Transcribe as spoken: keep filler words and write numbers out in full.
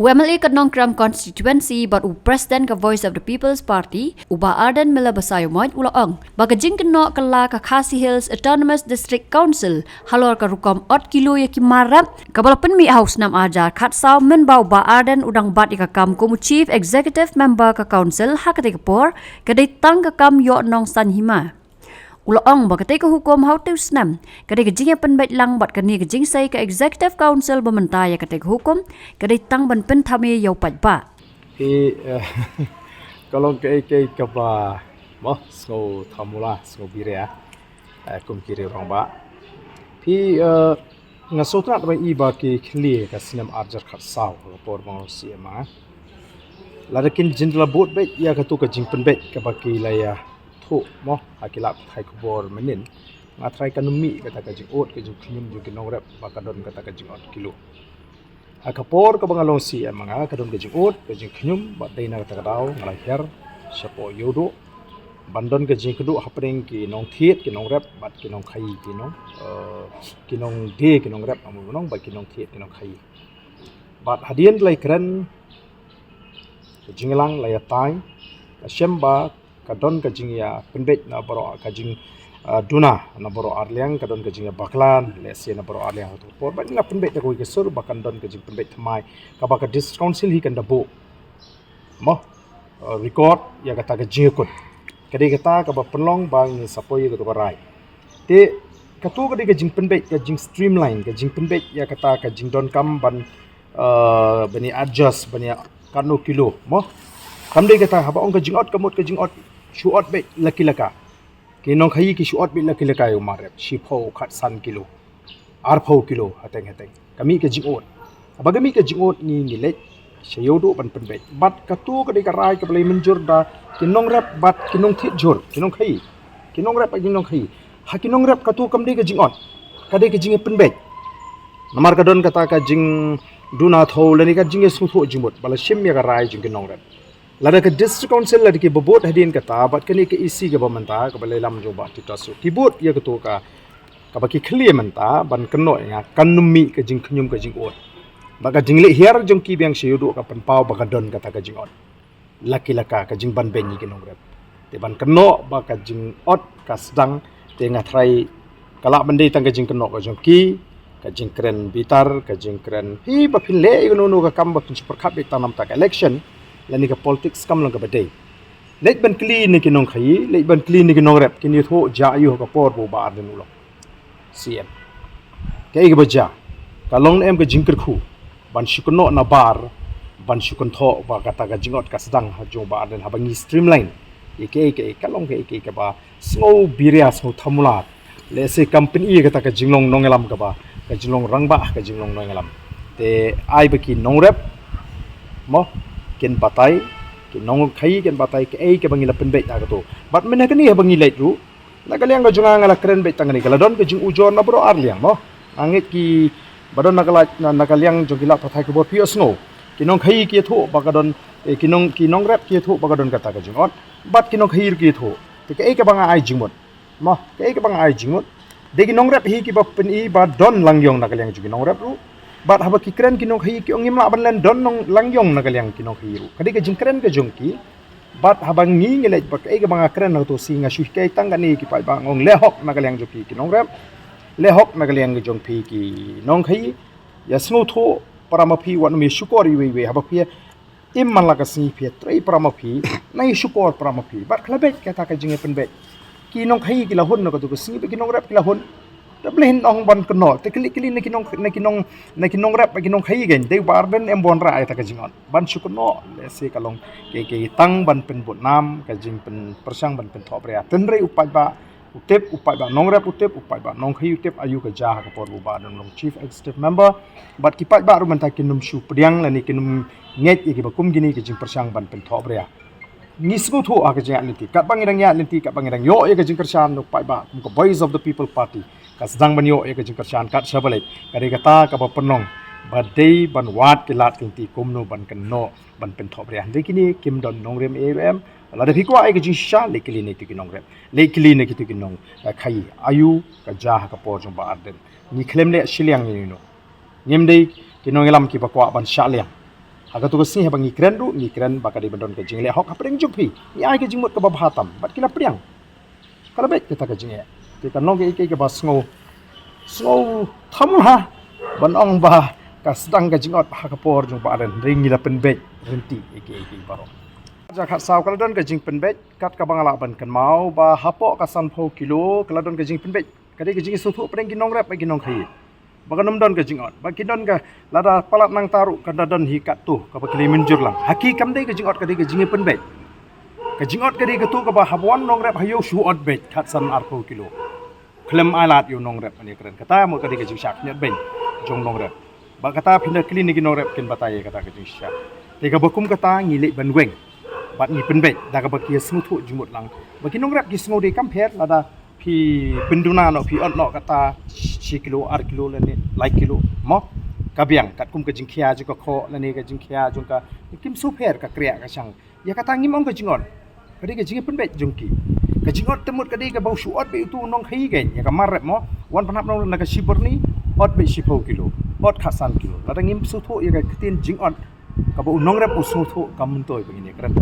U M L A ka Nongkrem Constituency bad u President ka Voice of the People's Party, u Bah Ardent Miller Basaiawmoit, u la ong ba ka jingkynnoh kylla ka Khasi Hills Autonomous District Council halor ka rukom ot kilo ïa ki mar rep, kaba la pynmih ha u snem ar hajar khatsaw, mynba u Bah Ardent u dang bat ïa ka kam kum u Chief Executive Member ka Council ha katei ka por, ka dei tang ka kam ïoh nongsaiñ hima. U la ong ba katei ka hukum ha utei u snem ka dei ka jingïapynbeit lang, bad kane ka jingsei ka Executive Council ba mynta ïa katei ka hukum ka dei tang ban pynthame ïa u paidbah. Phi, eh, ka long kaei kaei kaba, mo, sngew thamula, sngew biria, eh, kum ki rangbah. Phi, eh, nga sngewtynnat ban i ba ki khlieh ka snem ar hajar khatsaw, ka por ba nga long C M, ah, lada kin jin la bud beit ïa katu ka jingpynbeit kaba ki la ïathuh, mo, ha ki lad pathai khubor mynnin, nga tharai kan ym mih kata ka jingud, ka jingkhñium jong ki nongrep ba ka don kata ka jingot kilo. Ha ka por kaba nga long C M, nga, ka don ka jingud, ka jingkhñium, bad dei na kata ka daw nga la hiar shapoh Ïewduh ban don ka jingkynduh hapdeng ki nongthied, ki nongrep, bad ki nongkhaïi, ki nong, eh, ki nongdie, ki nongrep, amo nong, bad ki nongthied, ki nongkhaïi. Bad hadien la ïakren, ka jingïalang la ïatai, ka shem ba ka don ka jingïapynbeit na baroh, ka jing, ah, duna na baroh arliang, ka don ka jingïabakla lehse na baroh arliang ha kato ka por. Bad nga pynbeit da kawei ka sur ba kan don ka jingpynbeit thymmai kaba ka District Council hi kan da buh, mo, ah, record ïa kata ka jingïakut. Ka dei kata kaba pynlong ba ngin sa poi ïa kato ka rai. Te kato ka dei ka jingpynbeit, ka jingstreamline, ka jingpynbeit ïa kata ka jingdonkam ban, ah, ban ïa adjust, ban ïa katno kilo, mo. Kam dei kata, haba ong ka jingot, ka mut ka jingot shu ot beit la ki la ka. Ki nongkhaïi ki shu ot beit la ki la ka ïa u mar rep, shiphew, khatsan kilo, arphew kilo, hateng hateng. Ka mih ka jingot. Haba ka mih ka jingot, ngi, ngi leit sha Ïewduh ban pynbeit. Bad kato ka dei ka rai kaba la mynjur da ki nongrep bad ki nongthied jhur, ki nongkhaïi. Ki nongrep bad ki nongkhaïi. Ha ki nongrep kato kam dei ka jingot, ka dei ka jingïapynbeit. Namar ka don kata ka jingduna thew lane ka jingïasngewthuh jingmut ba la shim ïa ka rai jong ki nongrep. Lada ka District Council, lada ki ba bud hadien kata, bad kane ka E C kaba mynta, kaba la ïalam jong Bah Titus Soh, ki bud ïa kato ka, kaba ki khlieh mynta ban kynnoh ïa nga, kan ym mih ka jingkhñium, ka jingud. Bad ka jingleit hiar jong ki biang sha Ïewduh ka pynpaw ba ka don kata ka jingot la ki la ka, ka jingbanbeiñ ïa ki nongrep. Te ban kynnoh ba ka jingot ka sdang, te nga tharai ka lah ban dei tang ka jingkynnoh ka jong ki, ka jingkren bitar, ka jingkren, hi, ba phin leh ïa kano kano ka kam ba phin shu pyrkhat beit tang namar ka election, lane ka politics kam long kaba dei. Leit ban kylli na ki nongkhaïi, leit ban kylli na ki nongrep, kin ïathuh jia aiu ha ka por ba u Bah Ardent u long C M. Kaei kaba jia, ka long ne em ka jingkyrkhu ban shu kynnoh nabar, ban shu kynthoh ba kata ka jingot ka sdang ha jong u Bah Ardent, haba ngi streamline ïa kaei kaei, ka long kaei kaei kaba sngew biria, sngew thamula. Lehse kam pyni ïa kata ka jinglong nongïalam kaba, ka jinglong rangbah, ka jinglong nongïalam. Te ai ba ki nongrep, mo, kin batai, ki nongkhaïi kin batai kaei kaba ngi la pynbeit ha kato. Bad mynta kane haba ngi leit ruh, na ka liang ka jong nga, nga la kren beit tang kane, ka la don ka jingujor na baroh arliang, mo. Nga ngeit kiba don na ka la, na, na ka liang jong ki lad pathai khubor phi ïohsngew. Ki nongkhaïi ki ïathuh ba ka don, eh, ki nong, ki nongrep ki ïathuh ba ka don kata ka jingot. Bad ki nongkhaïi ruh ki ïathuh. Te kaei kaba nga ai jingmut, mo, kaei kaba nga ai jingmut, dei ki nongrep hi kiba pyni ba don langïong na ka liang jong ki nongrep ruh. Bad haba ki kren ki nongkhaïi ki ong ngim lah ban len don nong, langïong na ka liang ki nongkhaïi ruh. Ka dei ka jingkren ka jong ki. Bad haba ngi, ngi leit, ba kaei kaba nga kren ha kato sngi, nga shu hikai tang kane ki paidbah, nga ong lehok na ka liang jong phi ki nongrep, lehok na ka liang jong phi ki nongkhaïi. Ïasngewthuh para ma phi, wat nym ïashukor iwei iwei. Haba phi im man la ka sngi, phi ïatrei para ma phi, nang ïashukor para ma phi. Bad ka la beit kata ka jingïapynbeit. Ki nongkhaïi ki la hun na kato ka sngi, bad ki nongrep ki la hun. Te balei ngin ong ban kynnoh? Te kylli, kylli na ki nong, na ki nong, na ki nongrep, na ki nongkhaïi kein, dei u Bah Ardent em ba wanrah ïa kata ka jingot ban shu kynnoh? Lehse ka long kaei kaei tang ban pynbud nam, ka jingpynpyrshang, ban pynthohbria. Hynrei u paidbah u tip, u paidbah nongrep u tip, u paidbah nongkhaïi u tip aiu ka jia ha ka por ba u Bah Ardent u long Chief Executive Member. Bad ki paidbah ruh mynta kin ym shu pdiang lane kin ym ngeit ïa kiba kum kine ki jingpyrshang ban pynthohbria. Ngi sngewthuh ha ka jingïaid lynti, katba ngi dang ïaid lynti, katba ngi dang ïoh ïa ka jingkyrshan na u paidbah kum ka Voice of the People Party, ka sdang ban ïoh ïa ka jingkyrshan kat shaba leit. Ka dei kata kaba pynlong ba dei ban wad ki lad ki lynti kumno ban kynnoh, ban pynthohbria. Hynrei kine kim don nongrim ei ei em. Lada phi kwah ïa ka jingshisha, leit kylli na kito ki nongrep, leit kylli na kito ki nong, eh, khaïi, aiu ka jia ha ka por jong Bah Ardent. Ngi khlem leh shiliang ïano ïano. Ngim dei ki nongïalam kiba kwah ban shah liang. Ha katu ka sngi haba ngi kren ruh, ngi kren ba ka dei ban don ka jingleh hok hapdeng jong phi. Ngi ai ka jingmut kaba bha tam bad ki la pdiang. Ka la beit kata ka jingeh. Te ka long kaei kaei kaba sngew, sngew thamla ban ong ba ka sdang ka jingot ha ka por jong Bah Aren. Hynrei ngi la pynbeit ryntih ïa kiei kiei baroh. Jaka khatsaw ka la don ka jingpynbeit kat kaba nga lah ban kynmaw ba hapoh ka sanphew kilo ka la don ka jingpynbeit. Ka dei ka jingsngewthuh hapdeng ki nongrep bad ki nongkhaïi ba kan ym don ka jingot, ba kin don ka, lada palat nangta ruh kan da don hi katto kaba ki la mynjur lang. Ha ki kam dei ka jingot, ka dei ka jingpynbeit. Ka jingot ka dei katu kaba haba wan nongrep ha ïew shu ot beit khatsan arphew kilo. Khlem ai lad ïa u nongrep ban ïakren. Kata mo ka dei ka jingshah khyndiat beiñ jong nongrep. Ba kata phin da kylli na ki nongrep kin batai ïa kata ka jingshah. Te kaba kum kata ngi leit ban weng bad ngi pynbeit da kaba ki ïasngewthuh jingmut lang. Ba ki nongrep ki sngew dei kam pher lada phi pynduna noh, phi ot noh kata shi kilo, ar kilo lane lai kilo mo. Ka biang katkum ka jingkhia jong ka khoh lane ka jingkhia jong ka, kim shu pher ka kriah ka shang. Ïa kata ngim ong ka jingot. Ka dei ka jingpynbeit jong ki. Ka jingot te mut ka dei kaba u shu ot beit utu u nongkhaïi kein, ïa ka mar rep mo. Wan pynhap noh na ka shibyrni, ot beit shiphew kilo, ot khatsan kilo. Lada ngim sngewthuh ïa ka ktien jingot kaba u nongrep u sngewthuh, kam myntoi ba ngin ïakren.